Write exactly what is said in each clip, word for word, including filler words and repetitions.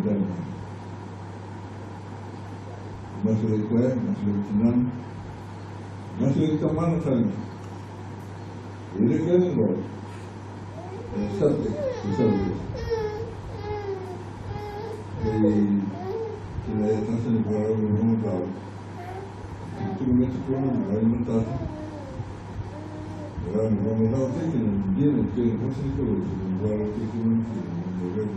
Daniel. Masulaki koya, masulaki tinana, masulaki tamana tale. Ira kece qo e subject, e subject. Kei kina e tasa ni vakarau ni rogo tau. Tuku me tuku na vakarau ni matata. Vakarau ni rogo tau tei kina ni dina ni kei na vosa ni Kalou, ni vakarau tei kina ni kina ni vakarau.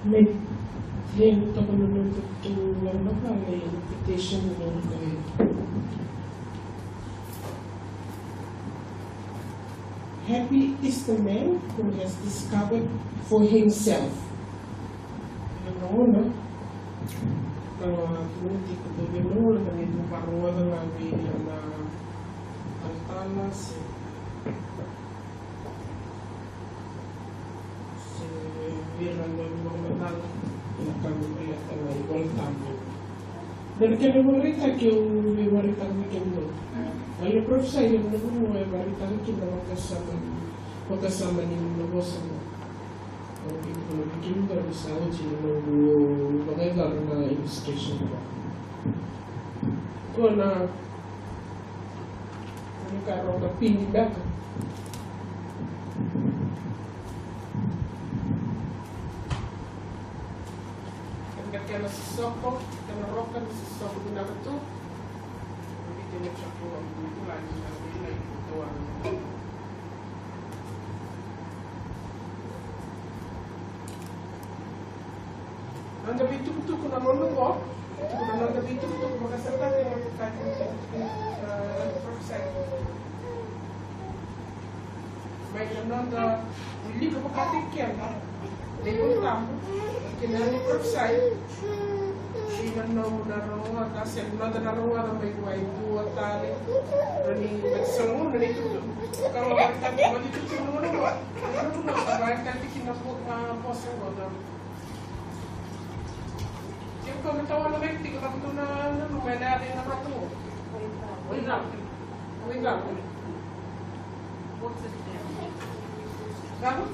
Me tei toka na noda tu lagilagi na invitation na noda. Happy is the man who has discovered for himself. Na gauna ka ga tiko vei na gauna ka ni tu varogoca ga vei ira na talatala se se vei ira na luvematatataki ena ka me baleta na iVolatabu. Na kena ivakaraitaki au via vakaraitaka vei kemudou. Na parofisai ena vanua e vakaraitaka kina na vakasama, vakasama ni na vosa. Au via tukuna vei kemudou ni sa oti na noqu vakayacora na investigation qo. Qo na, na ka rau ka pigi beka. Kena, kena sosoko, kena roka ni sosoko vinaka tu. Au via tukuna vei kemudou ni na, na, na, na, Noda veitukutuku na gauna oqo, e tukuna na noda veitukutuku vakasataki na vukati ni, na, na parofisai. Mai na noda wilika vakataki keda na iVolatabu kei na parofisai. Ena nomu na rogoca, se na noda na rogoca mai vua e dua tale na ni, na ni, na ni tukutuku. Ka vakataki, na ni tukutuku na gauna oqo, na gauna oqo, vakataki na vo-, na vosa oqo na Tiko me tawana mai tiko na kutu na, na, na, na, na, na ratu. Without. Without. Water down.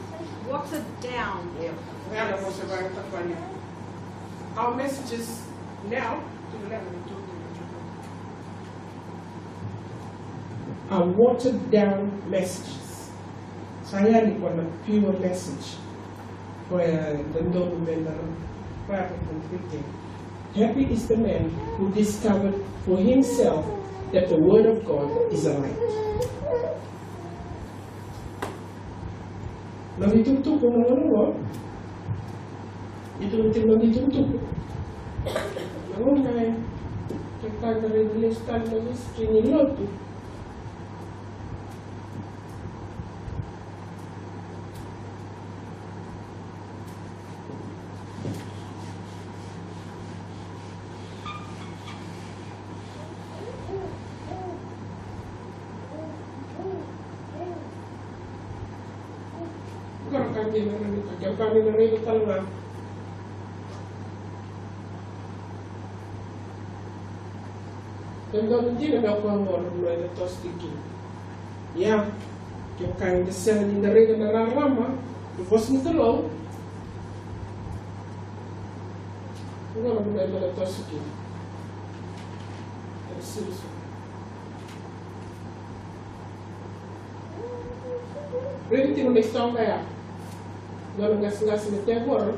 Water down. Yeah. Yeah, that was a very tough one. Our messages now to the level of our watered down messages. Sa yali ko na pure message. Koya e dodonu me da, koya e dodonu me da. Happy is the man who discovered for himself that the word of God is a light. Na veitukutuku na gauna oqo. Itukutuku na veitukutuku. Na gauna e, kevaka eda raica lesu tale na history ni lotu. Qo na ka dina na, na ka dina na raica tale ga. Dodonu dina me o koya qo na bula eda toso tiko kina. Ia, kevaka eda sega ni da raica na rarama ni vosa ni Kalou, qo na bula eda toso kina. Eda sirisu. Raica tiko na isoqo ya. Nona qaseqase na tevoro.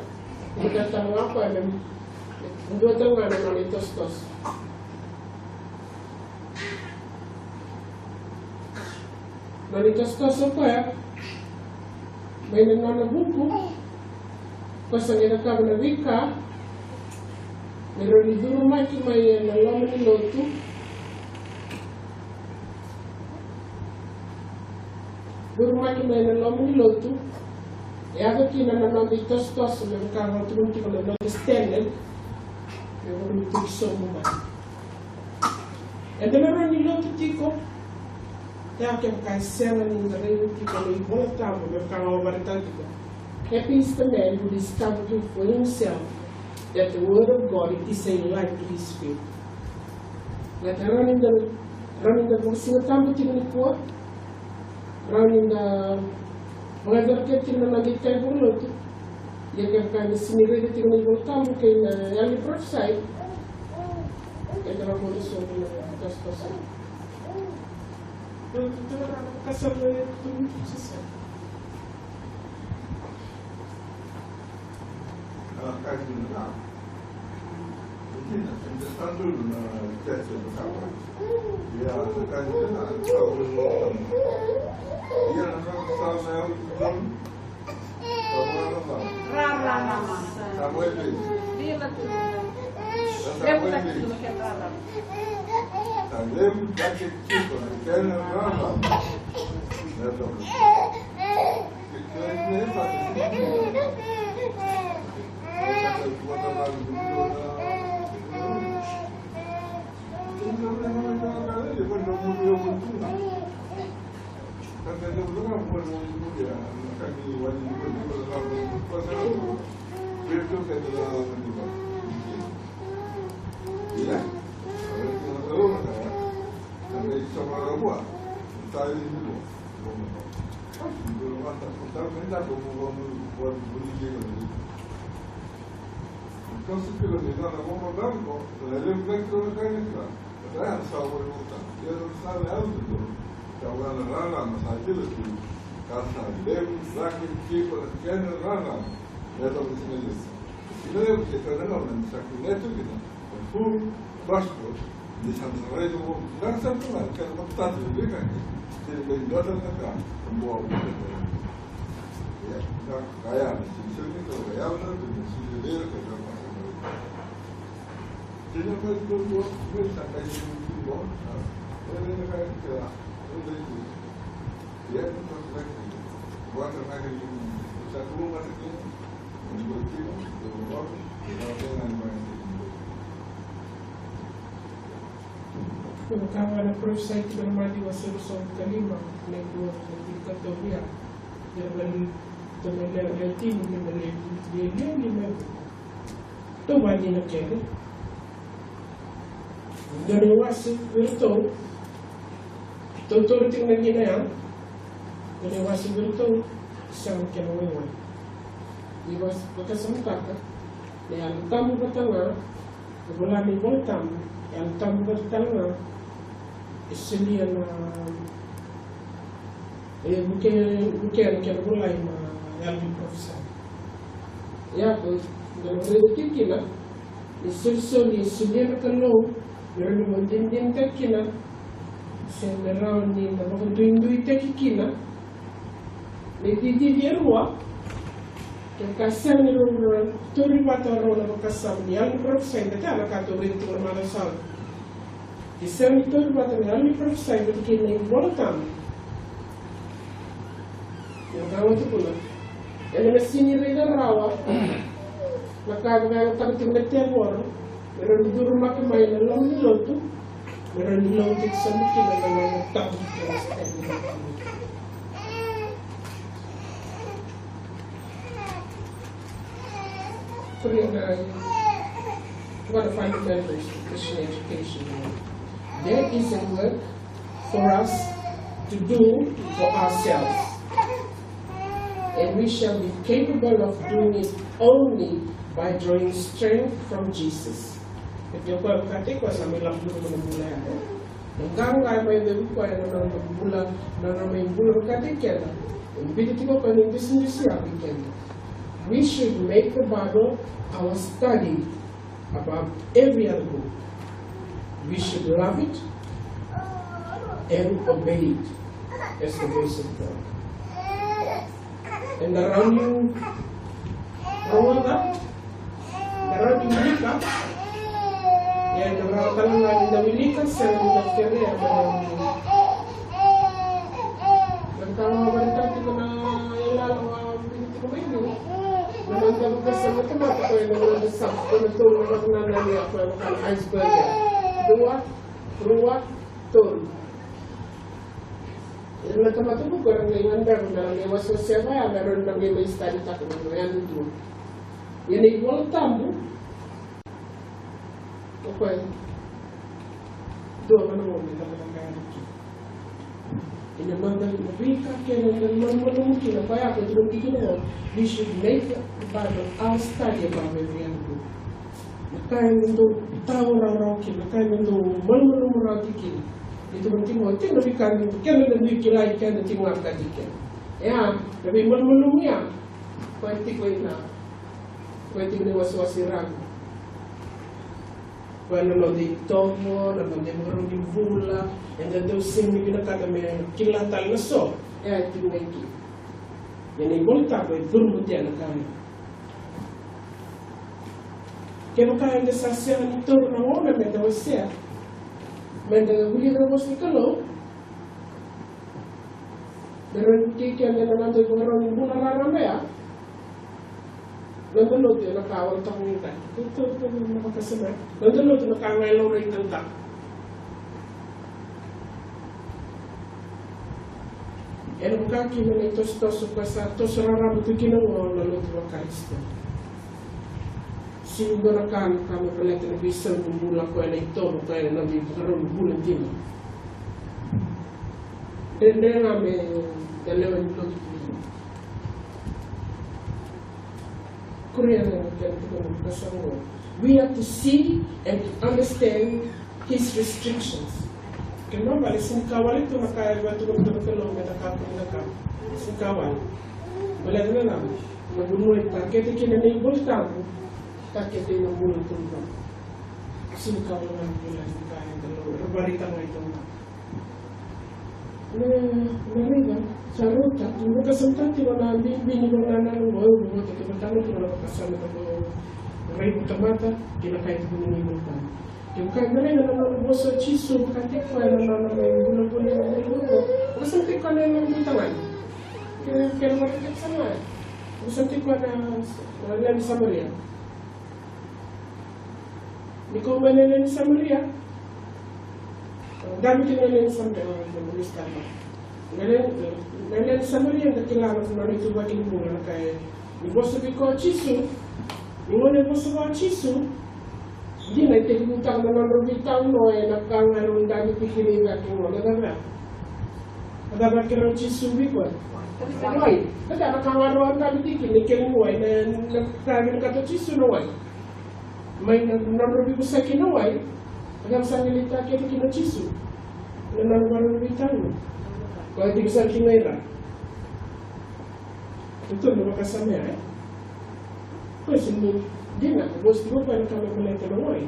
Dua tale ga o koya me, dua tale ga na nona itosotoso. Nona itosotoso o koya mai na nona vuku. Ko sa qai cakava na veika me rawa ni curumaki mai ena loma ni lotu. Curumaki mai ena loma ni lotu. E yaco kina na noda itosotoso me vaka ga tukuna tiko na noda standard. Me vaka ni tuki sobu mai. Eda na rawa ni lotu tiko. Ia kevaka e sega ni da raica tiko na iVola Tabu me vaka ga au vakaraitaka tiko. Happy is the man who discovered for himself that the word of God is a light to his feet. Na ka rawa ni da, rawa ni da vakasinaiti tiko nikua. Rawa ni da vakayacora tiko na noda itavi vakalotu. Ia kevaka eda sega ni raica tiko na iVola Tabu kei na yalo ni parofisai, eda na bau sobu na kasakasa. Kevaka ga na parofisai tiko na Maciu wase ruasagavulu ka lima, na dua na tikina ka tovi ya. Ia na lewe, na lewe tini kei na lewe lima e vuku. Tou vakadinadina kece. Dua na iwase vei iratou. Tou taura tiko na dina ya. Dua na iwase vei iratou. Sega na kena waiwai. Ni vakasamataka. Na Yalo Tabu vata ga. E vola na iVola Tabu, Yalo Tabu vata tale ga e solia na, e vukea, vukea na kena volai na yalo ni parofisai. Ia ko da na raica tiko kina na isolisoli e solia na Kalou me rawa ni vakadinadinataki kina se me rawa ni na vakaduiduitaki kina. Na icici e rua, kevaka sega ni rau tauri vata o rau na vakasama ni yalo ni parofisai, baleta na ka tou raica tiko na macawa sa oti. Ke sega ni tauri vata na yalo ni parofisai vata kei na iVola Tabu, ia ka oti kina. Ena sega ni raica rawa na ka e vakayagataka tiko na tevoro me rawa ni curumaki mai na loma ni lotu, me rawa ni lotu e samu kina na nona tabu. Koya na, koya na fundamentals of Christian education. There is a work for us to do for ourselves. And we shall be capable of doing it only by drawing strength from Jesus. Io, koya ka tiko sa mai lako curuma na bula ya. Na qaqa e mai yacovi koya na nona bula, na nona mai bula vakataki keda. E biuta tiko koya na idusidusi ya vei keda. We should make the Bible our study above every other book. We should love it and obey it as the voice of God. And around you, Rogoca, da rawa ni wilika. Ia, da rawa tale ga ni da wilika, sega ni da kerea, da rawa ni. Na ka ga vakaraitaka tiko na ilala, a, vili tiko mai liu. Na noda vakasama na tamata, koya na noda sa, koya na tolu na vakanananu, koya na ka na iceberg. Dua, rua, tolu. Ira na tamata qo era qai gadreva me ra qai wasewasea vaya, me ra qai mai study taka na yadudua. Ia na iVola Tabu, o koya dua ga na gauna e cakacaka yani kina. Ena mada na veika kece eda malumalumu kina, koya ka tukuni kina qo, we should make the Bible our study Bible every yadudua. Na ka eda dau tawa rawarawa kina, na ka eda dau malumalumu rawa tiko kina. E tukuni tiko, tiko na veika ni keda na dui kilai keda tiko ga vata kei keda. Ia, na veimalumalumu ya, koya tiko ina, koya tiko na iwasewase iravu. Koya na noda itovo, na noda ivakarau ni bula, eda dau sega ni vinakata me kila tale na so. Ia, e tiko ga i ke. Ia na iVola Tabu e curu vata na ka ya. Kevaka eda sa sega ni taura na gauna meda wasea, meda wilika na vosa ni Kalou, me rawa ni vukei keda ena noda ivakarau ni bula raraba ya. Noda lotu ena ka orataka ni ka. Tou, tou, tou na vakasama. Noda lotu na ka ga e laurai tale tale. Ena vaka kina na itosotoso ka sa toso raraba tu kina qo na lotu vaKarisito. Sega ni dua na ka, na ka me baleta na veisau ni bula, koya na itovo, koya na noda ivakarau ni bula dina. Dredre ga me da lewe ni lotu. Koya na kena tukuna na vosa qo. We have to see and to understand his restrictions. Kena ibalebale, sega ni ka wale tu na ka e vakatukuna na Kalou me da kakua ni da ka. Sega ni ka wale. Baleta na cava? Na vanua e takete kina na iVola Tabu, takete na bula tawamudu. Sega ni ka wale na bula, sega ni ka wale na bula. Era vakaraitaka mai tawamudu. Na, na raica, sa rauta, au vakasamataka tiko na bibi ni vakanananu qo, au vakasamataka tiko na vakasama tiko, raica tamata, kei na ka e tukuna na iVola Tabu. Kevaka eda raica na nona vosa o Jisu, vaka tiko koya na nona mai bulabula na bula qo. Vakasamataka tiko na nona bula tagane. Ke, ke na mara ke sa mai. Vakasamataka tiko na, na lewe ni Samaria. Ni kau mai na lewe ni Samaria. Dabe kina na lewe ni Samaria, na lewe ni Samaria, na lewe ni Samaria, da kila na nona ituvaki ni bula na ka e. Ni vosa vei koya o Jisu, ni gauna e vosa vua o Jisu, dina e tekivutaka na nodra veitau no e na ka ga rau dabe tiko kina i cake qo, na cava? Na cava kerea o Jisu vei koya? Wai. Na cava ka ga rau dabe tiko kina i keli ni wai, na, na ka vinakata o Jisu na wai. Mai na nodra veivosaki na wai, na cava sa qai lai takete kina o Jisu? Na nona vakarau ni veitau. Koya tiko sara tiko ga i ra. Tou na vakasama ya, e? Koya sega ni dina, vosa tiko koya na ka me baleta na wai.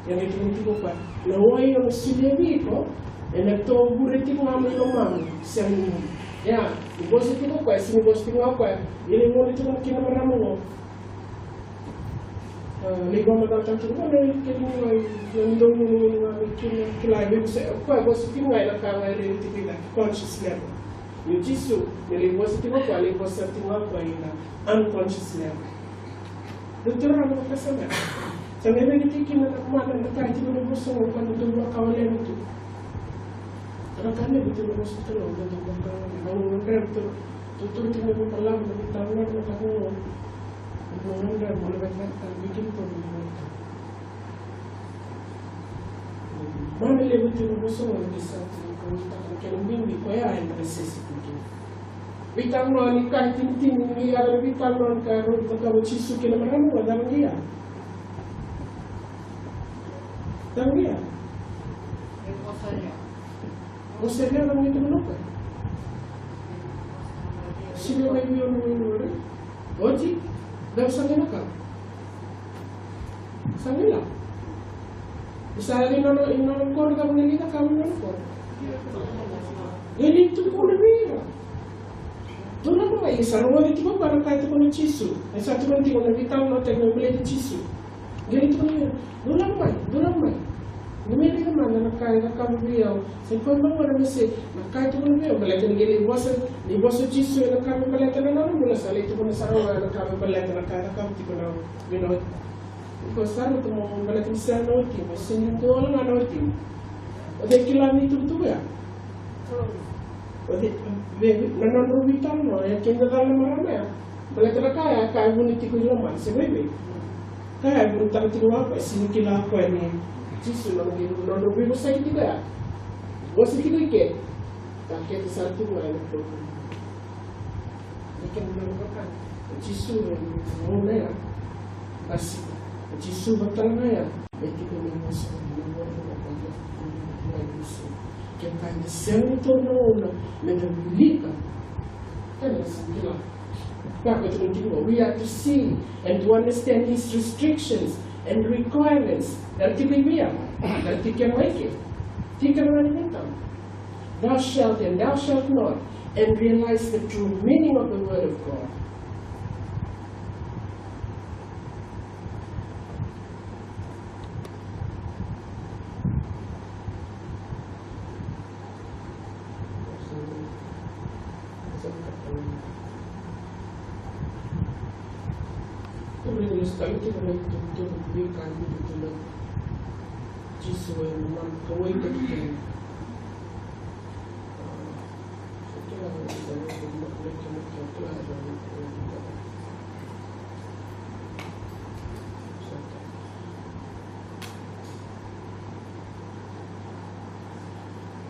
Ia qai tukuna tiko koya, na wai au na solia vei iko, ena tovure tiko ga mai lomamu, sega ni mudu. Ia, ni vosa tiko koya, sega ni vosa tiko ga koya, ia ni gole tiko kina marama qo. A, lai vakamacalataka tiko, o na keli ni wai, na dau gunu, gunu ga mai kina, kila e vei, vosa, o koya vosa tiko ga ena ka ga e rairai tiko i cake, conscious level. Ia o Jisu, ni lai vosa tiko o koya, lai vosa tiko ga o koya ena unconscious level. Dou taura na vakasama. Sa qai raica tiko kina na mana, na ka e tiko na vosa qo, koya na dau vakawalena tu. Na ka levu tiko na vosa tiko qo, na dau vakawalena. Na dau vakawalena tu. Tou taura tiko na vakalavu, na veitau, na ka qo. Mana levu tiko na vosa qo ni sa tiko na kena bibi koya e na sese tiko. Veitau ni ka e tinitini ni yaga na veitau ni ka e rau cakava o Jisu kei na marama qo, cava qai ya? Cava qai ya? Vosa levu na qai tukuna o koya. Sega ni mai vei au na waiwai. Oti, cava sa qai na ka? Sa qai la. Sa qai nona, nona koro, cava qai na ka, nona koro. Qai lai tukuna vei ira. Dou lako mai, sa rogoca tiko vua na ka e tukuna o Jisu. E sa tukuna tiko na veitalanoa me baleti Jisu. Qai lai tukuna vei ira, dou lako mai, dou lako mai. Ni mai raica mada na ka e cakava vei au. Sa i koya mai gona me se na ka e tukuna vei au. Baleta ni qai lai vosa, ni vosa o Jisu ena ka me baleta na nona bula, sa lai tukuna sara ga na ka me baleta na ka e cakava tiko na veivanua. Iko sa rauta mo baleta ni sega na watimu, sega ni dua wale ga na watimu. O cei kila na itukutuku ya? O cei, vei, na nodrau veitalanoa, e kena cala na marama ya. Baleta na ka ya, ka e vuni tiko i lomana, se vei vei. Ka ya e vunitaka tiko ga o koya, sega ni kila o koya ni Jisu na nodrau veivosaki tiko ya. Vosa tiko i ke. Ka kece sara tiko ga ena program. Ni kena ibalebale vaka o Jisu ena gauna ya, basika o Jisu vata ga ya, me tiko ni vosa ni vosa na ka ya. Kevaka eda sega ni taura na gauna meda wilika, keda sa kila. Ka ko tiko tiko, we have to see and to understand his restrictions and requirements. Era tiko i vei ya? Era tiko mai ke. Tiko na Vola Tabu. Thou shalt and thou shalt not, and realize the true meaning of the word of God. Jisu ena mana kauwai taki kina.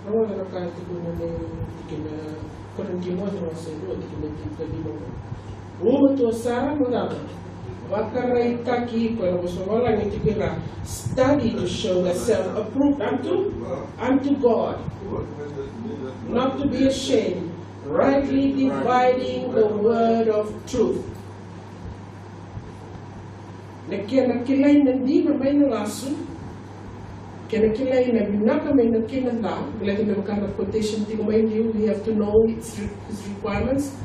Au na ka e tukuna na tikina, Timoci wase rua tikina tinikava. Gumatua sara mo cava? Vakaraitaki iko, ena vosa vavalagi e tiko i ra, study to show thyself approved unto, unto God, not to be ashamed, rightly dividing the word of truth. Na kena kilai na dina mai na lasu, kena kilai na vinaka mai na kena ca, baleta me vaka na quotation tiko mai liu, we have to know its re-, its requirements.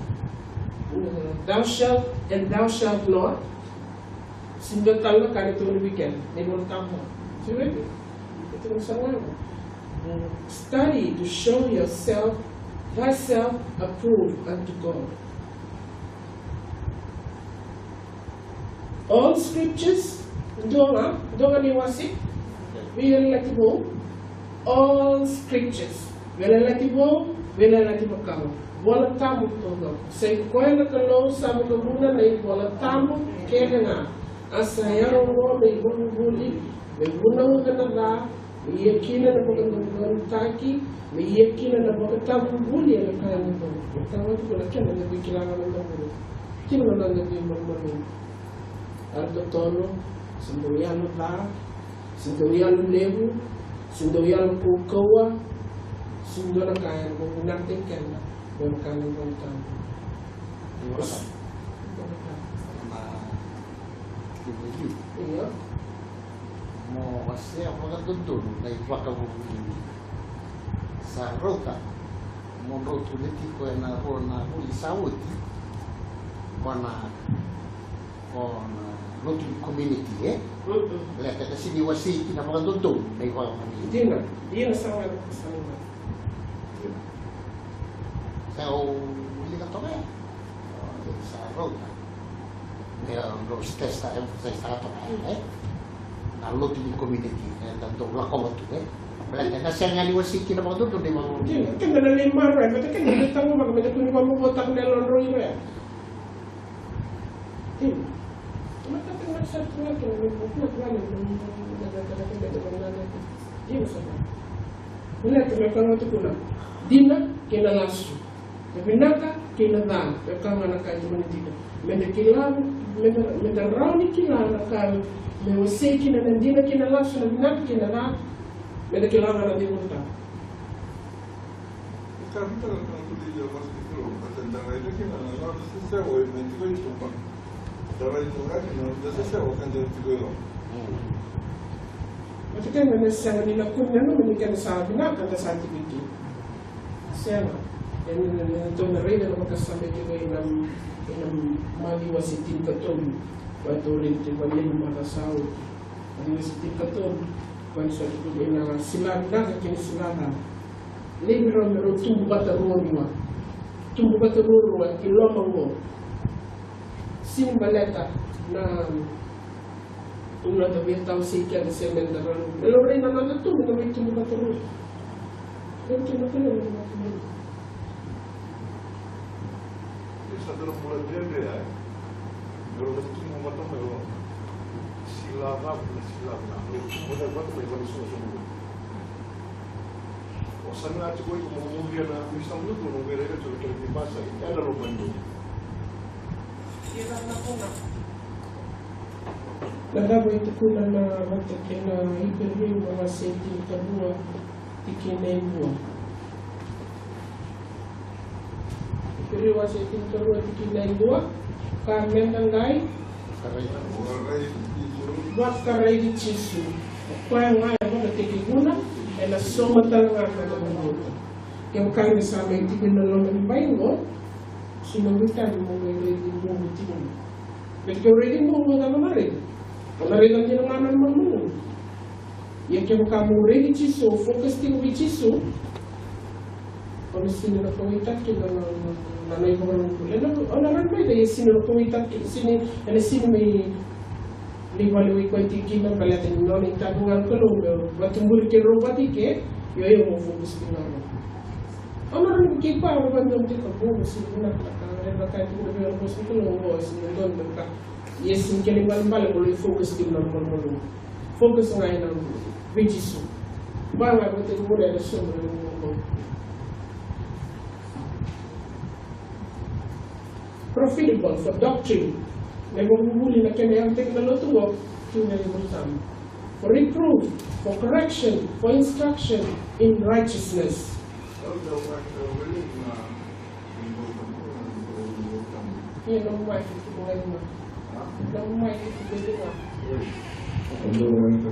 Thou shalt and thou shalt not. Sega tale na ka e tukuna vei keda na iVola Tabu. Sega, e tukuna sara ga. Study to show yourself, thyself approved unto God. All scriptures, dua ga, dua ga ni wase, Veiyalayalati Vou, all scriptures, Veiyalayalati Vou, Veiyalayalati Makawa, Vola Tabu taucoko. Sa i koya na Kalou sa vakavuna na iVola Tabu kece ga, a sa yaga oqo na ivakavuvuli me vunauca na ca, me ia kina na vakadodonutaki, me ia kina na vakatavuvuli ena ka e dodonu. Tawa tiko na kena na veikilai na dodonu. Tiko na noda veimalumalumu. Iyatotono, se dau yalo ca, se dau yalo levu, se dau yalo kaukauwa, se dua na ka e na vakavinakataki keda me vaka na iVola Tabu. Io. Mo wasea vakadodonu na ivakavuvuli. Sa rauta mo drau tukuna tiko ena rua na vuli sa oti, ko na, ko na lotu ni community, e? Mm-mm. Baleta ka sega ni wasei kina vakadodonu na ivakavuvuli. Dina, dina sara ga, sara ga. Dina. Sa o wilika toka ya. Sa rauta. Ia, drau stress-taka, emphasize-taka toka, e? Na lotu ni community, e, da dau lakova tu, e? Baleta na sega ni wasei kina vakadodonu na ivakavuvuli. Dina, keda na lai maroroya, baleta keda na taqomaka, baleta kua ni vakamavoataka na yalodrau ira ya. Dina. Baleta keda na sa tu na kena, na kena, na kena, na kena, na kena, dina sara. Baleta me ka ga tukuna, dina kei na lasu. Na vinaka kei na ca, e ka ga na ka e tukuna tiko. Meda kila, meda, meda rawa ni kila na ka me wasei kina na dina kei na lasu, na vinaka kei na ca, meda kila ga na iVola Tabu. Baleta keda na sega ni na kune na nomuni keda sa vinaka, da sa tiko i ke. Sega. Ena, ena, ena tou na raica na vakasama e tiko ena, ena Maciu wase tinikatolu, koya tou raica tiko ena macawa sa oti. Maciu wase tinikatolu, koya ni sa tukuni ena sila vinaka kei na sila ca. Laivi rau me rau tubu vata ruarua. Tubu vata ruarua ki loma qo. Sega ni baleta na noda veitawasei keda se meda rau. Me laurai na noda tubu, na veitubu vata ruarua. Veitubu vata ruarua. Sa dua na bula dredre ya. Meu na tubu vata mai o sila ca, na sila ca. Meu tubu vata mai vata sosobu. O sa na tiko iko mo muria na misa mutu no vera ira tiko kena ni basa. Ela lo mani. Na cava e tukuna na vata kei na Iperiu na wase tinikarua tikina e dua. Iperiu wase tinikarua tikina e dua. Ka meda qai vakaraici Jisu. O koya ga e vakatekivuna, ena sauma tale ga na nona bula. Kevaka ni sa mai tiko na loma ni bai qo, sega ni dodonu mo mai raici bogi tiko. Baleta ke o raici bogi, o cava na raica? O na raica dina ga na malumalumu. Ia kevaka mo raici Jisu, focus tiko vei Jisu, o na sega ni kauwaitaki na, na, na, na ivakarau ni bula. Ena, o na raica mai, ia sega ni kauwaitaki, sega ni, ena sega ni mai, ni vakalewai koya tiko kina, baleta ni nona itavi ga na Kalou me vakatuburi keirau vata ike, io, io, mo focus tiko ga. O na raica kei koya, o na vakadua tiko, o, sega ni vinaka, ka, raica ka tiko na veiwekani ni Kalou, o, sega ni dodonu me vaka. Ia sega ni kena ibalebale mo lai focus tiko na malumalumu. Focus ga ena vei Jisu. Vaka ga vei Jisu, ena sobu na malumalumu. Profitable for doctrine. Na ivakavuvuli na kena yavataki na lotu qo, tu na ivakavuvuli. For reproof, for correction, for instruction in righteousness. Ia, nomu mai, nomu mai, nomu mai. Nomu mai, nomu mai.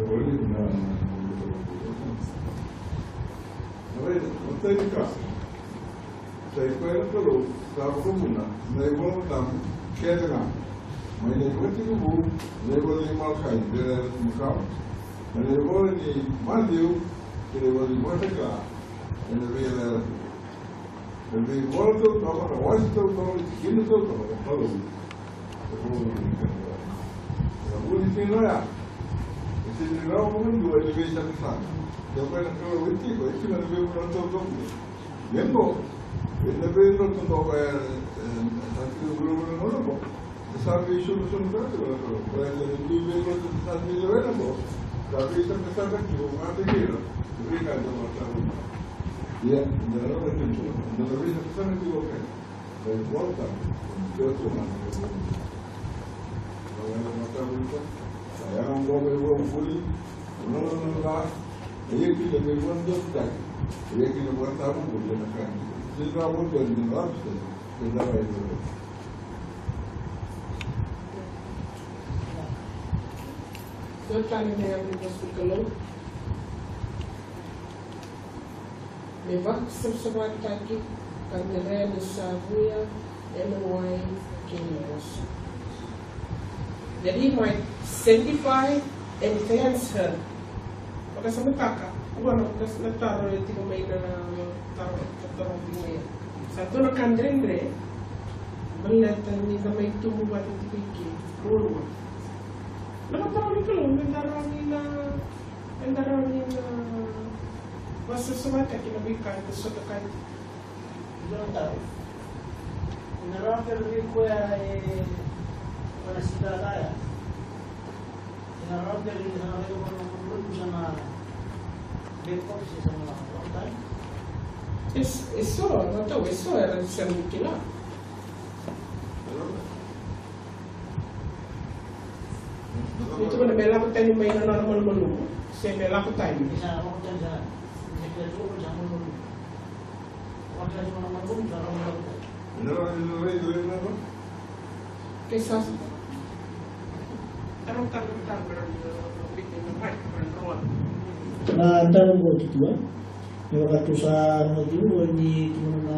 Sa i koya na Kalou sa vakavuna na iVola Tabu kece ga, mai na iVakatekivu, na ivola i Malakai, Bera Makawa, mai na ivola ni Maciu, kei na ivola ni Vakatakila, ena veiyalayalati. Na veivola taucoko, na wase taucoko, na tikina taucoko, na Kalou. E vuli kina oya. E sega ni rawa vakadua ni veisaqasaqa. Ia o koya na Kalou e tiko, e tiko na veivola taucoko. Ia qo, ena veilotu qo, e, e, sa tiko na vula na gauna qo. Sa veisulusulu sara tiko na Kalou. Koya na dui veilotu sa veilewena qo. Sa veisaqasaqa tiko vata kei ira. Veika eda vakatauca. Ia, eda na vakatauca. Eda na veisaqasaqa tiko kina. Sa i volta. Dua tu na. Sa yaga qo me ivakavuvuli. Nona na la. Ia kina me ivakadodonutaki. Ia kina vakatavuvuli ena ka. Sega ni rawa ni dua na option. Dua tale na yaca ni vosa ni Kalou. Me vakasavasavataki ka me rai ni savuya ena wai kei na vosa. That he might sanctify and cleanse her. Vakasamataka, ua na vakasama taro e tiko mai na taro, taro tiko mai. Sa dua na ka dredre, baleta ni da mai tubu vata tiko i ke, ruarua. Na mataro ni Kalou, me da rawa ni na, me da rawa ni na, vakasavasavataki na veika, eda sota kaya. Dua na taro. Ena rawa beka ni koya e kona sila laya. Ena rawa beka ni sa na raica koya na Kalou sa na beka se sa na rawa. E s-, e so, na tau e so era sega ni kila. Ni tukuna me lako tani mai na nona malumalumu, se me lako tani. Ke sa. Na taro qo tu, e? Me vaka tu sa na tu, ni tu na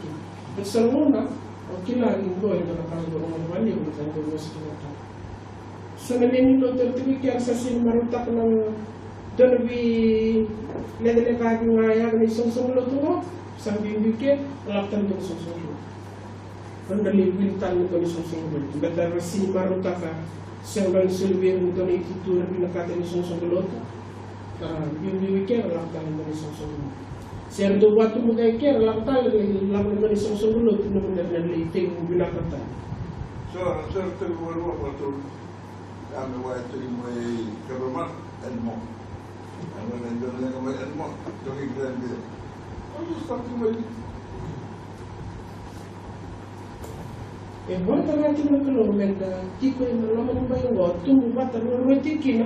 kina. But sa gauna, o kila ni qori na ka qo na gauna valevu na ka qo e vosa kina. Sa na lewe ni lotu era tiko i kea sa sega ni marautaka na dua na veilecalecavi ga ya na isoqosoqo lotu qo. Sa biubiu ke, a lako tale dua na isoqosoqo lotu. Ra na lai wili tale na dua na isoqosoqo lotu. Baleta ra sega ni marautaka, sega ni soli vei ira na dua na itutu era vinakata na isoqosoqo lotu. Ra biubiu i ke, ra lako tale na dua na isoqosoqo lotu. Se ra dau vakatubu cake i ke, ra lako tale, ra lako na dua na isoqosoqo lotu, na mudou na lai tekivu vinaka tale. So, so, so, what, what, what, what, I'm a white thing, my government and more. I'm gonna enjoy the my and more. Talking grand beer. I'm just talking about it. E vakatakila na Kalou meda tiko ena loma ni bai oqo, tubu vata ruarua tiko kina,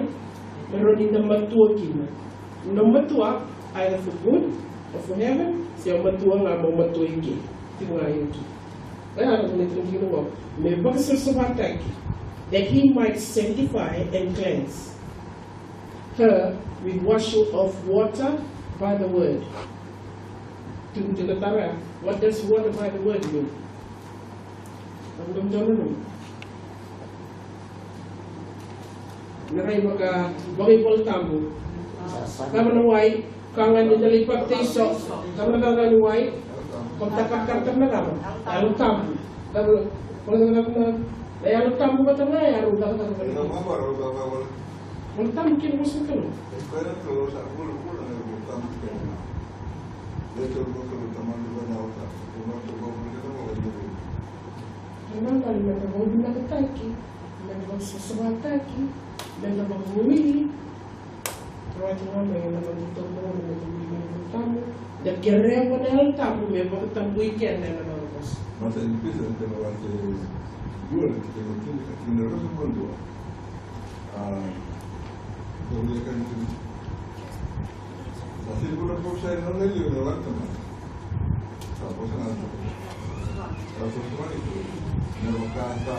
me rawa ni da matua kina. Na matua, either for good or for heaven, se o matua ga mo matua i ke. Tiko ga i ke. Oya na ka me tukuna tiko qo, me vakasavasavataki, that he might sanctify and cleanse. Her with washing of water by the word. Tuku tiko tara ya. What does water by the word mean? Dou dau nanuma. Na rai vaka, vakaivolatabu. Cava na wai, ka ga ni da lai papitaiso. Cava na cakacaka ni wai? Ko cakacaka na cava? Yalo Tabu. Cava, ko cakacaka na, na Yalo Tabu vata ga ya, rau cakacaka vata ga. Yalo Tabu kei na vosa ni Kalou. Kena ibalebale meda vakavinavinakataki, meda vakasavasavataki, meda vakavouwili. Rawati ga mai na noda itovo, na noda vuli mai na Yalo Tabu. Da kereva na Yalo Tabu me vakatabui keda ena nona vosa. Matai ni Pita, na wase e dua, na tikina e tini, ka tikina e ruasagavulu ka dua. A, dou via kaya ni kina. Sa sega ni vula vou sa ina nona liu na wai tamata. Sa vosa na Turaga. Sa vosa na Turaga. Na wai ka sa.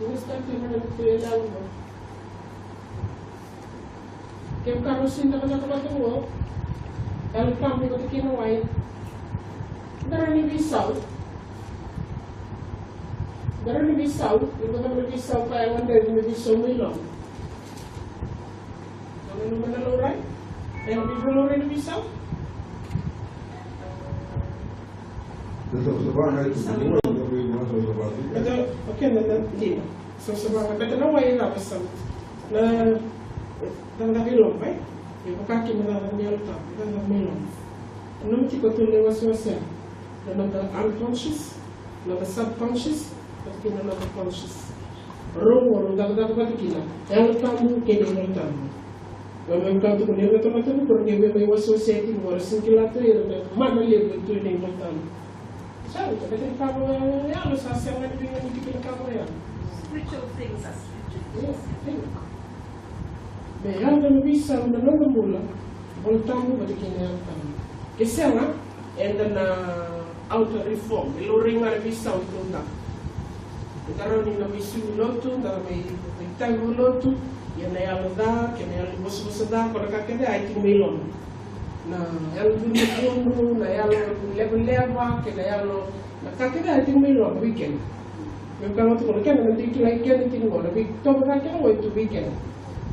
Vou sa kaya na Turaga. Kevaka rau sega ni cakacaka vata qo, Yalo Tabu vata kei na wai, da rawa ni veisau. Da rawa ni veisau, ni vata na veisau ka yaga dredre me veisau mai loma. Nanuma na laurai, e na veisau laurai na veisau. Io, okay, na, na, dina. Savasava ga, baleta na wai e cava? Sa na cakacaka i loma, e? E vaka kina na cakacaka ni Yalo Tabu, e cakacaka mai loma. Nanuma tiko tu na iwasewase ya, na noda unconscious, na noda subconscious, vata kei na noda conscious. Rau, rau cakacaka vata kina Yalo Tabu kei na iVolatabu. Ia me vaka tukuni, ira na tamata vuku ra qai via mai wasewasea tiko qo, ra sega ni kila tu o ira na mana levu e tu ena iVolatabu. Sa raica, baleta ni ka vakayalo sa sega ni veiganiti kei na ka vakayalo. Spiritual things are spiritual things. Ia, io. Me yaco na veisau ena noda bula, iVolatabu vata kei na Yalo Tabu. Ke sega, eda na outer reform, e laurai ga na veisau e dua. Eda rawa ni na mai sui lotu, da na mai, mai tavi lotu, ia na yalo ca kei na yalo ni vosavosa ca, ko na ka kece a e tiko mai loma. Na yalo ni vunivuni, na yalo ni levaleva, kei na yalo, na ka kece a e tiko mai loma vei keda. Me vaka ga tukuna, keda na dei kilai keda tiko qo, na veitovo ca kece qo e tu vei keda.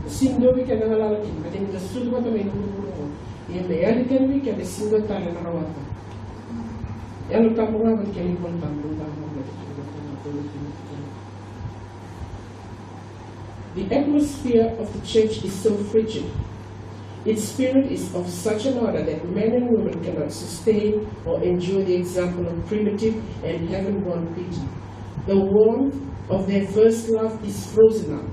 Sega ni dua vei keda galala kina, baleta ni da sucu vata mai na vuravura qo. Ia me yali keda vei keda, sega ni dua tale na rawata. Yalo Tabu ga vata kei na iVolatabu, Yalo Tabu ga vata kei na iVolatabu. The atmosphere of the church is so frigid. Its spirit is of such an order that men and women cannot sustain or endure the example of primitive and heaven-born piety. The warmth of their first love is frozen up,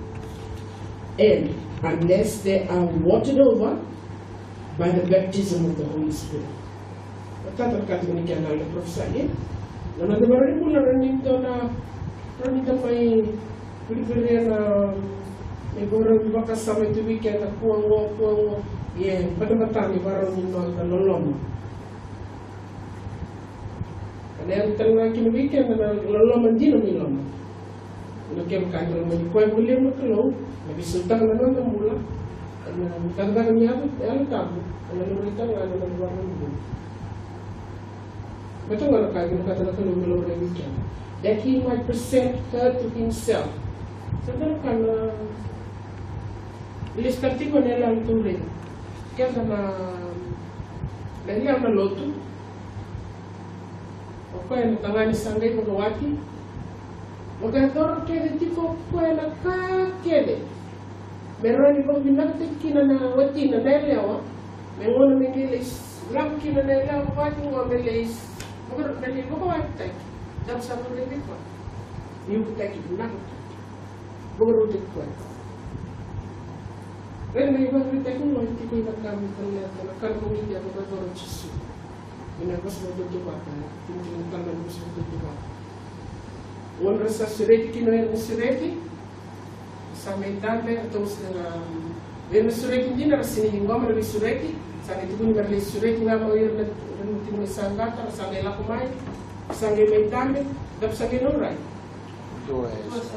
and unless they are watered over by the baptism of the Holy Spirit. Matata na ka tiko ni kena na profesai, e? Na noda vakarau ni bula, rawa ni da na, rawa ni da mai viriviria na, na ivakarau ni vakasama e tu vei keda, kua qo, kua qo. Ia, batabata ni vakarau ni noda loloma. Ka na yaco tale ga kina vei keda na loloma dina mai loma. Na kevaka eda lomani koya vakalevu na Kalou, na veisautaka na noda bula, na cakacaka ni Yalo, Yalo Tabu, ena laurai tale ga na noda vakarau ni bula. Baleta ga na ka e vinakata na Kalou me laurai vei keda. That he might present her to himself. Sa dua na ka na lesu tale tiko na Yalo Tabu. Keda na, na iyau na lotu. O koya na tagane sa qai vakawati. Vakayacora kece tiko o koya na ka kece me rawa ni vakavinakataki kina na watina na yalewa. Me gauna me qai lai lako kina na yalewa vakawati qo me lai vaka, me lai vakawatitaki. Cava sa vakaraitaki koya? Ni ukutaki vinaka. Vakarautaki koya. Raica na ivakaraitaki qo e tiko ena ka me talanoataka na ka na moqi ni vakayacora o Jisu. Ena Vosa Vakatautauvata, tiko na tala ni Vosa Vakatautauvata. Gauna ra sa sureti kina o ira na sureti, sa mai dabe, ratou sa, o ira na sureti dina ra sega ni ciqoma na veisureti, sa qai tukuni me ra lai sureti ga mai o ira na, ira na tiko mai saqata, ra sa qai lako mai, sa qai mai dabe, dabe sa qai laurai. Dua e sa.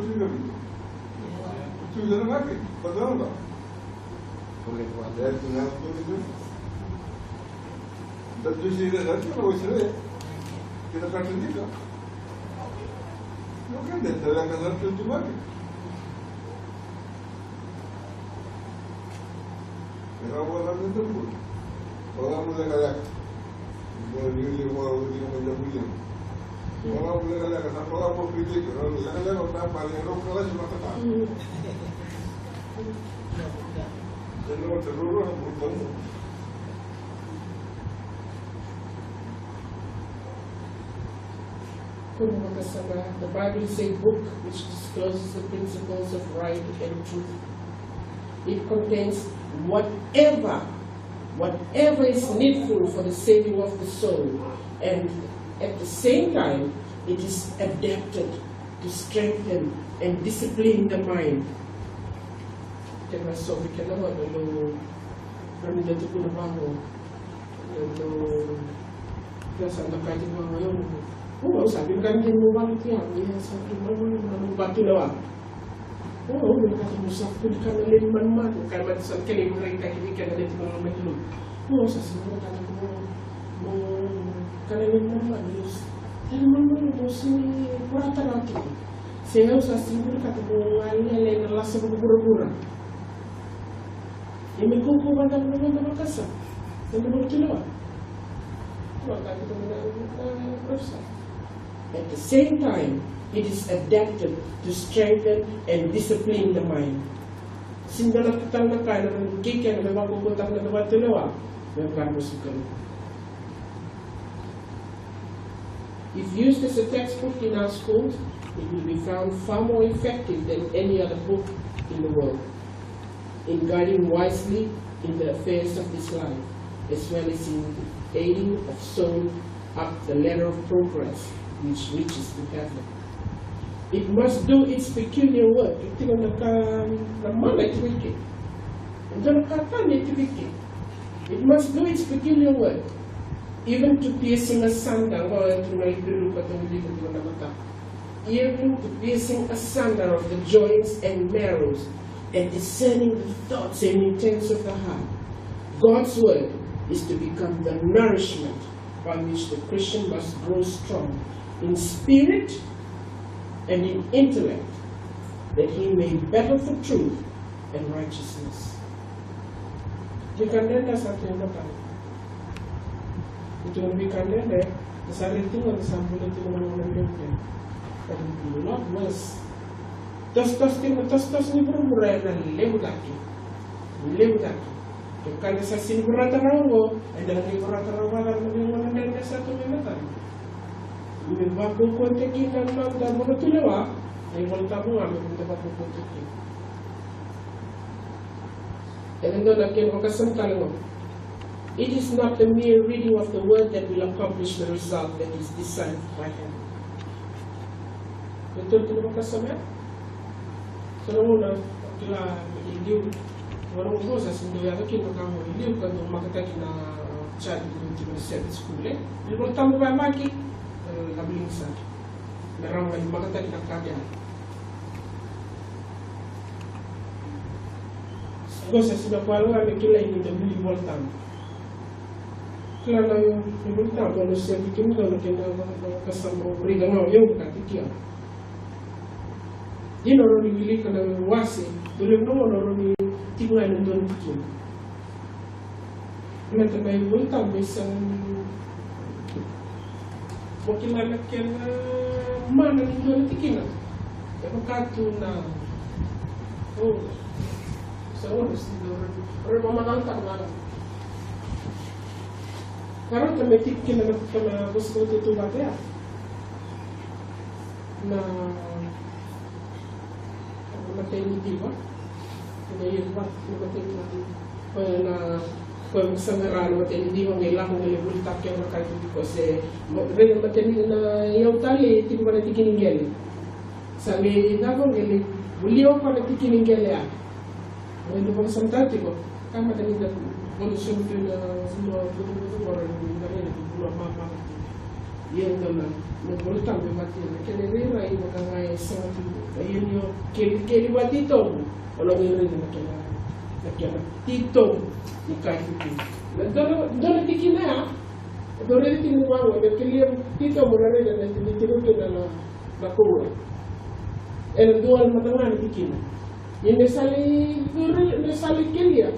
tu na vidi. Tu na vidi. Padawa. Pule kwa dati na tu na. Dati tu si na dati na wasi le. Kita katu nika. No kende tala ka dati tu maki. Era wala ni tu. Wala mu lekaleka. Mo ni ni mo ni mo ni mo ni. Wala mu lekaleka sa wala mo pidi. Wala mu lekaleka ta pa ni ro kala si matata. Sino te ro ro mo to. Kua ni vakasama, the Bible is a book which discloses the principles of right and truth. It contains whatever, whatever is needful for the saving of the soul, and at the same time, it is adapted to strengthen and discipline the mind. Kena sovi kena vaka lo, rami da tukuna vaqo. Io, io sa dokai tiko ga mai au. Au sa vinakata ni mo valuti au, ia sa tu mai au na noqu vatulewa. Au vinakata mo sa kua ni kana lewe ni manumanu, ka mata sa kele ivakaraitaki vei keda na tiko na loma ni loma. Au sa sega ni vinakata mo, mo kana lewe ni manumanu, ia sa lewe ni manumanu mo sega ni kurata na tiko. Se au sa sega ni vinakata mo galele na lasa vakavuravura. Ia me kaukaua vata na noda vakasama, na noda vatulewa. Vata kei na noda professor. At the same time, it is adapted to strengthen and discipline the mind. Sega ni dua tale na ka ena rawa ni vukei keda me vakaukauwataka na noda vakatulewa me vaka na vosa ni Kalou. If used as a textbook in our schools, it will be found far more effective than any other book in the world in guiding wisely in the affairs of this life, as well as in the aiding of soul up the ladder of progress which reaches to heaven. It must do its peculiar work. E tiko na ka, na mana e tiko i ke. E dua na ka tani e tiko i ke. It must do its peculiar work, even to piercing asunder. Qo e tiko na Iperiu ka tau lili tiko na mata. Even to piercing asunder of the joints and marrows, and discerning the thoughts and intents of the heart. God's word is to become the nourishment by which the Christian must grow strong in spirit and in intellect, that he may battle for truth and righteousness. Vei keda eda sa tiko vata. Eda tiko na vei keda eda sa raica tiko, eda sa bula tiko na gauna dredre. But it will be a lot worse. Tosotoso tiko, tosotoso ni vuravura ena levu cake. Levu cake. Kevaka eda sa sega ni vorata rawa oqo, eda na qai vorata rawa vata na veigauna dredre sa tu mai matada. Me vakaukauwataki na noda vakatulewa, na iVolatabu ga me da vakaukauwataki. E dua na kena vakasama tale qo. It is not the mere reading of the word that will accomplish the result that is designed by heaven. Dua tale na vakasama ya. So na gauna kila i liu, gauna qo sa sega ni dau yaco kina na ka qo i liu ka dau makataki na child i liu tiko na Sabbath school, e. Ni Volatabu vakayagataki, e, na viliga sara. Me rawa ga ni makataki na ka ya. Qo sa sega ni koya ga me kilai ni da buli Volatabu. Kila na Volatabu, au na sega ni kila na kena vakasama, au raica ga o yau ka tiko. Dina o rawa ni wilika na wase, dou levu na gauna o rawa ni tiko ga ena dua na tikina. Baleta na iVolatabu e sega ni mo kila na kena mana ni dua na tikina. E vaka tu na, o, sa o na sega ni rawa ni vakamacalataka. Ka rauta me tiko kina na, na vosa vakatutu vata ya. Na Na matai ni diva. Na iva, na matai ni diva. Koya na, koya sa qara na matai ni diva, qai lako qai lai volitaka kevaka e tiko se, mo, raica na matai ni, na iyau tale e tiko vua na tiki ni qele. Sa qai cava qai lai volia o koya na tiki ni qele ya. Qai dau vakasamataka tiko. Ka mata ni da vola sobu tu na vanua butobuto qori ni da raica ni vanua mamana tu. Ia dua na, na Volatabu e vaka na kena irairai vaka ga e sega tu. Ia ni o kelikeli vakatitobu, o na qai raica na kena, na kena titobu ni ka e tiko. Na dua na, dua na tikina ya, dau raica tiko ni vaqo, na kelia titobu na raica na, na tiko kina na, na koula. Ena dua na mata ga na tikina. Ia me sa lai curu, me sa lai kelia.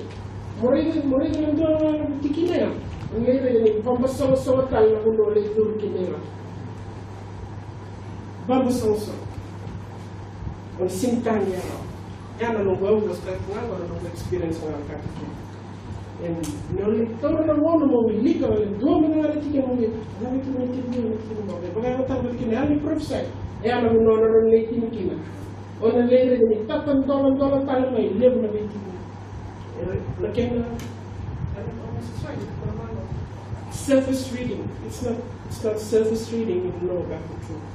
Mo raica, mo raica na dua na tikina ya. Mo lai raica ni vakabasogasoga tale na vanua lai curu kina ya. Vakabasogasoga. Mo ni sega ni kania rawa. Ya na noqu, au na start ga, na noqu experience ga ka tiko. Ena, na lai taura na gauna mo wilika, wale dua mada ga na tikina mo wilika. Na vei tu na tikina, na tikina mo wilika. Vakayagataka na tikina, ya ni parofisai. E ya na vanua o na rawa ni lai tini kina. O na lai raica ni tata doladola tale mai, levu na veitikina. E, na kena, surface reading. It's not, it's not surface reading if you know about the truth.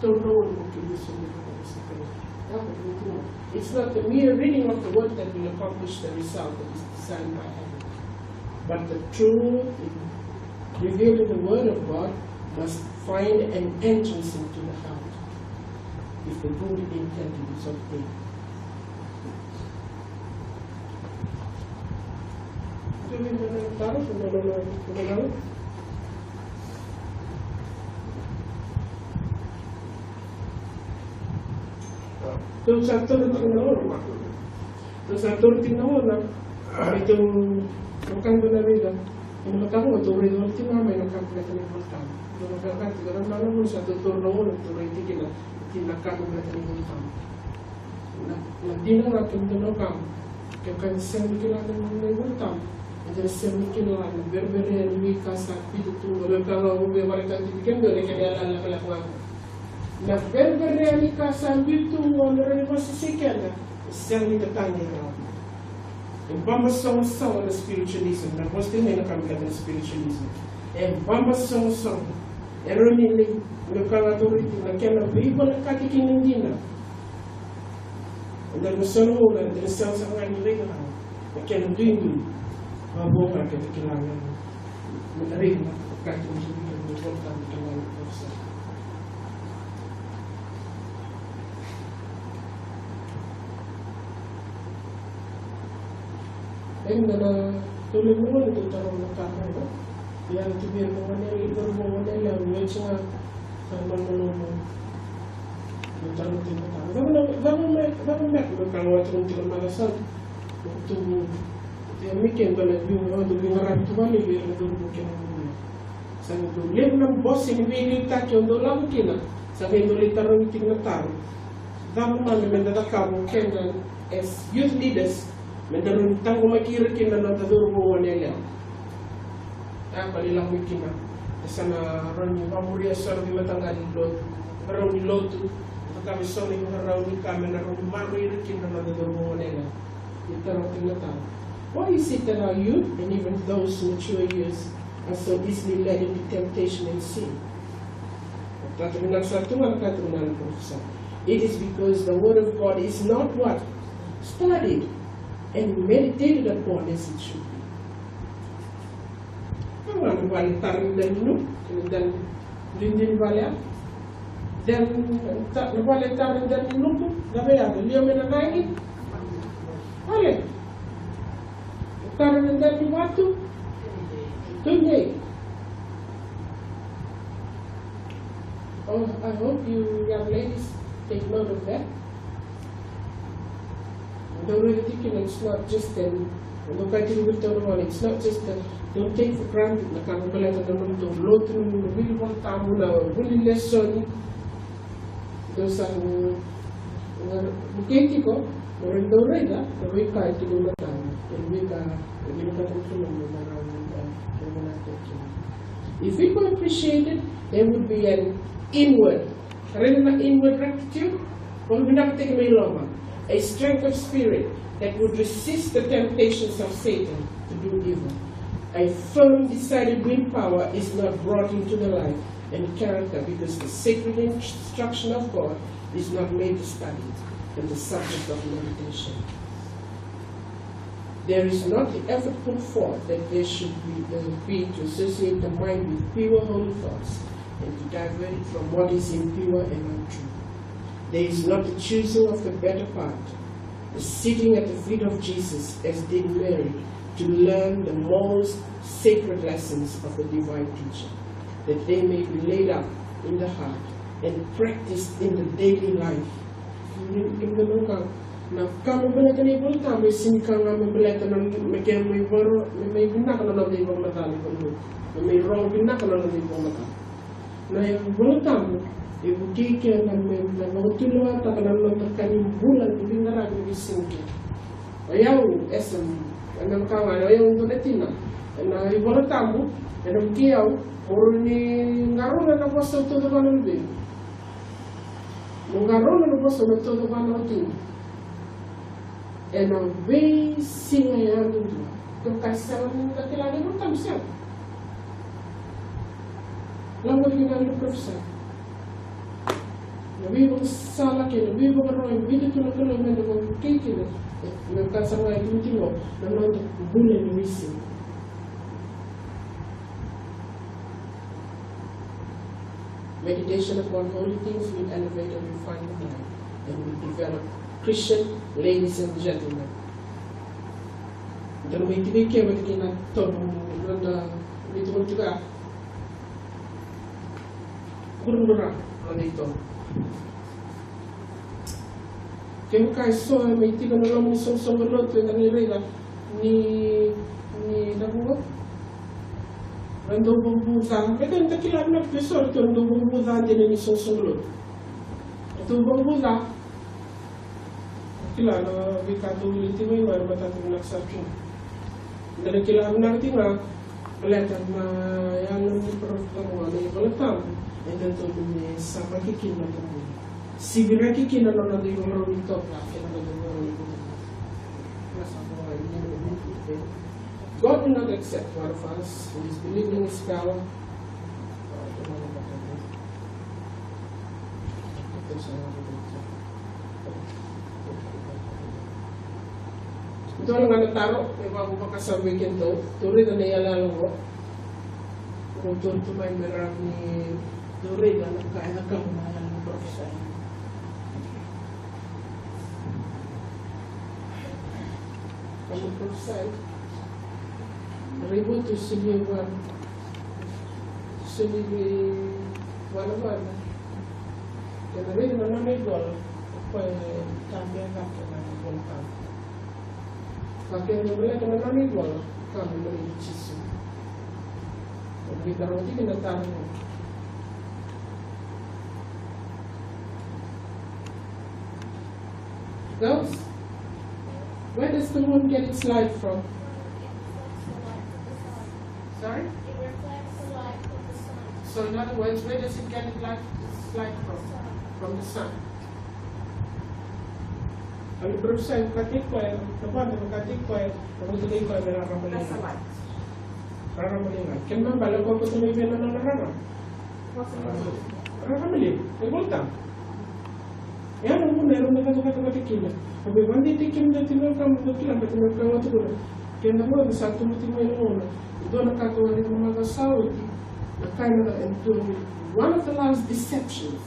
Don't know what you can do, so you don't understand. It's not the mere reading of the word that will accomplish the result that is designed by heaven, but the truth revealed in the word of God must find an entrance into the heart if the good intent is obtained. Tou sa taura tiko na gauna. Tou sa taura tiko na gauna. Keitou, tou ka dua na raica. Ena mataka qo tou raica tiko ga mai na ka baleta na iVolatabu. Tou na ka tiko na gauna sa tou taura na gauna tou raica tiko na, tiko na ka baleta na iVolatabu. Na dina ga kemudou na wekaqu, kevaka eda sega ni kila na iVolatabu, eda na sega ni kila na vereverea ni veika sa biuta tu qo. Me vaka ga au via vakaraitaka tiko vei kemudou na kena yalayala lekaleka ga qo. Na vereverea ni ka sa biuta tu qo me rawa ni vakasesei keda, e sega ni tatagi rawa. E baba sogosogo na spiritualism, na vosa tiko mai na ka me kaya na spiritualism. E baba sogosogo. E rawa ni lai, me vaka ga tou raica tiko na kena veivolekati kei na dina. Eda na so na gauna eda na sega sara ga ni raica rawa na kena duidui. Vakavo ga keda kila na, na raica na ka kece ni duidui, na iVolatabu kece ga. Eda na tolu na gone tou taroga na ka qo. Ia na tiko vei ira na gone, ira na gone yalewa, ni oti ga na loma. Tou taroga tiko na ka. Cava na, cava me, cava me, me ka qo tou tiko na mala sa. Tou, tou, tou, me kena na veiqaravi tu valevu vei ira na cauravou kei na gone. Sa qai dau levu na bose ni veiliutaki o dau lako kina, sa qai dau lai tarogi tiko na taro. Cava mada meda cakava o keda as youth leaders, meda rawa ni taqomaki ira kina na noda cauravou gone yalewa. A, ka lai lako mai kina, e sa na rawa ni vakamuria so na veimataqali lotu, ivakarau ni lotu, cakava so na ivakarau ni ka me na rawa ni maroroi ira kina na noda cauravou gone yalewa. Ni taroga tiko na taro. Why is it that our youth and even those mature years are so easily led into temptation and sin? Tata vinaka sara tu ga na ka tukuna na parofisai. It is because the word of God is not what? Studied and meditated upon as it should be. Kemuni na vale tara ni dela ni nuku, ni dela ni dina ni vale ya. Then, ta-, na vale tara ni dela ni nuku, na vei ya, na liu mai na nagi. Vale. Tara ni dela ni vatu. Tunei. Oh, I hope you young ladies take note of that. Dau raica tiko kina, it's not just an, dau kaya tiko vei iratou na gone, it's not just a, don't take for granted na ka me baleta na nomutou lotu, na nomu vuli Volatabu, na vuli lesoni. Dau sa na, na vukei tiko, mo dau raica na veika e tiko e matana, na veika e vinakata na Kalou me na rawa ni da, me na rawa ni da. If people appreciated, there would be an inward Ka raica na inward rectitude, vakavinakataki mai loma, a strength of spirit that would resist the temptations of Satan to do evil. A firm, decided willpower is not brought into the life and character because the sacred instruction of God is not made the study and the subject of meditation. There is not the effort put forth that there should be, uh, be to associate the mind with pure holy thoughts and to divert it from what is impure and untrue. There is not the choosing of the better part, the sitting at the feet of Jesus as did Mary to learn the most sacred lessons of the divine teacher, that they may be laid up in the heart and practiced in the daily life. Ni, ni, ni, ni, Na ka me baleta na iVolatabu e sega ni ka ga me baleta na, me kena mai varo, me mai vinaka na noda ivakamacala, ivakamacala. Me mai rogo vinaka na noda ivakamacala. Na iVolatabu e vukei keda me da vakatulewataka na noda ka ni bula ni veiqaravi ni veisiga kece. O yau, e sa, ena vaka ga, o yau e dua na tina. Ena iVolatabu ena vukei au mo rawa ni qarauna na vosa au tauca vua na luvequ. Mo qarauna na vosa au tauca vua na watiqu. Ena veisiga yadudua. Kevaka e sega ni da kila na iVolatabu, sega. Lako vei keda na parofisai. Na veivakasala kei na veivakaro e biuta tu na Kalou me da vukei kina. Me vaka sara ga e tukuni tiko na noda bula ni veisiga. Meditation upon holy things will elevate and refine the mind and will develop Christian ladies and gentlemen. Dou mai tiko i ke vata kei na tobu, noda mai tiko tiko ya. Gurugura, noda itobu. Kevaka e so e mai tiko na loma ni soqosoqo lotu, eda qai raica ni, ni na vuqa. Ratou dau vakavuca. Ratou dau kila vinaka tu e so, ratou dau vakavuca dina ni soqosoqo lotu. Ratou vakavuca. Kila na veika tou wilika tiko mai qo ena mataka vinaka sara tu. Da na kila vinaka tiko ga baleta na yalo ni parofita qo, na iVola Tabu, e dodonu me samaki kina na tabui, siviraki kina na noda ivakarau ni toka kei na noda ivakarau ni bula. Na sa qo, e, e, e, God will not accept one of us who is believing his power. Dua ga na taro e vaka, vakasauri kina, tou raica na iyaloyalo qo. Tou tu mai me rawa ni tou raica na ka e cakava na yalo ni parofisai. Ka ni parofisai, raivotu, solia vua, solia vua na vanua. Kena raica na nona ivola, o koya e tabea cake na iVola Tabu. Ka kena ibalebale na nona ivola, ka me baleti Jisu. O ni tarogi tiko na taro. Girls, where does the moon get its light from? Sorry? It reflects the light from the sun. So in other words, where does it get its light, its light from? From the sun. Ka ni parofisai vakataki koya, na vodo vakataki koya, na vodo vakataki koya me rarama na liga. Rarama na liga. Kena ibalebale o koya kauta mai vei na nona rarama. Rarama liga, na iVola Tabu. E ya na vuna e rau na cakacaka vata kina. Au via vakadeitaki kemudou, tiko na ka mo dou kila, baleta na ka au tukuna. Keda qo sa tubu tiko mai na gauna. Dua na ka kau a raica mada sa oti. Na ka e na, e dua, one of the last deceptions.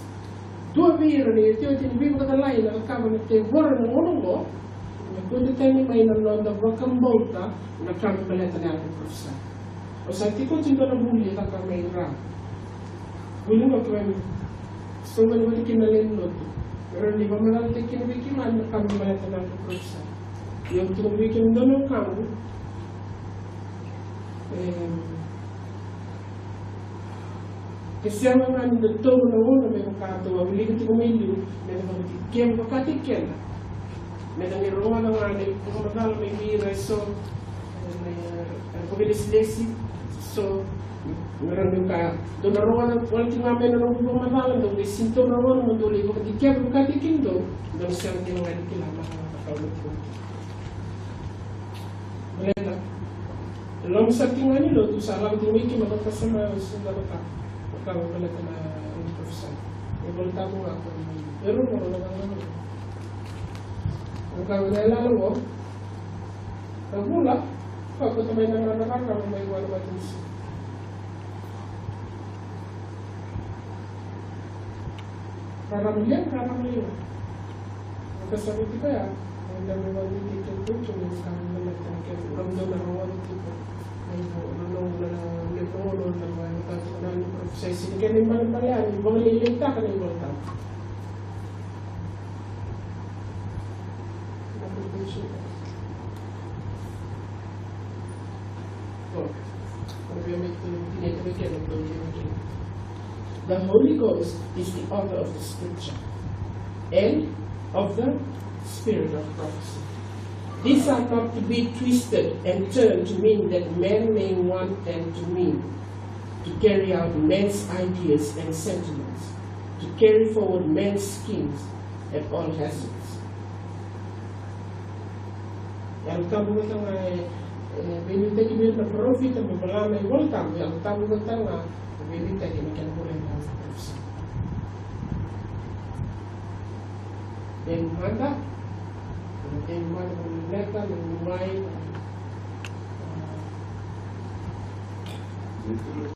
Dua vei ira na iotioti ni veivakacalai na cakava na tevoro ena gauna oqo, me kune tani mai na noda vakabauta na ka me baleta na yalo ni parofisai. Au sa tiko oti dua na vuli e caka mai Ra. Vuli qo keimami soqoni vata kina na lewe ni lotu. Era ni vakamacalataki kina vei keimami na ka me baleta na yalo ni parofisai. Ia au tukuna vei kemudou na wekaqu, e, ke sega ga ni da taura na gauna me vaka tou a wilika tiko mai liu, me da vakadikevi vakataki keda. Me da qai rogoca ga na ivakamacala mai vei ira eso, e, e, vakailesilesi eso, me ra qai kaya, dou na rogoca wale tiko ga mai na noqu ivakamacala, dou qai sega ni taura na gauna mo dou lai vakadikevi vakataki kemudou, dou na sega tiko ga ni kila na ka na ka. Baleta e loma sara tiko ga ni lotu sa lako tiko mai kina na vakasama, sa dua na ka, ka baleta na parofisai. E Vola Tabu ga ko ni, e rua na ka. Ka na yaloyalo qo, na vula, ka kauta mai na nona rarama mai vua na matanisiga. Rarama liga, rarama liga. Ka sa vei tiko ya, au dau vakadeitaki kemudou tu me sa na baleta na kemudou na rogoca tiko na ivo, na noqu na, na noqu na, na, na, na parofisai. Sega ni kena ibalebale ya ni vakalailaitaka na iVola Tabu. Na parofisai. Bom, vamos ver como é que tem, tem aqui, tem aqui. The Holy Ghost is the author of the scripture and of the spirit of prophecy. These are not to be twisted and turned to mean that men may want them to mean, to carry out men's ideas and sentiments, to carry forward men's schemes at all hazards. Yalo Tabu vata ga e, e veiliutaki vei ira na parofita me vola na iVola Tabu, Yalo Tabu vata ga e veiliutaki na kena vola na parofisai. Dei mada, dei mada, na leta, na mai,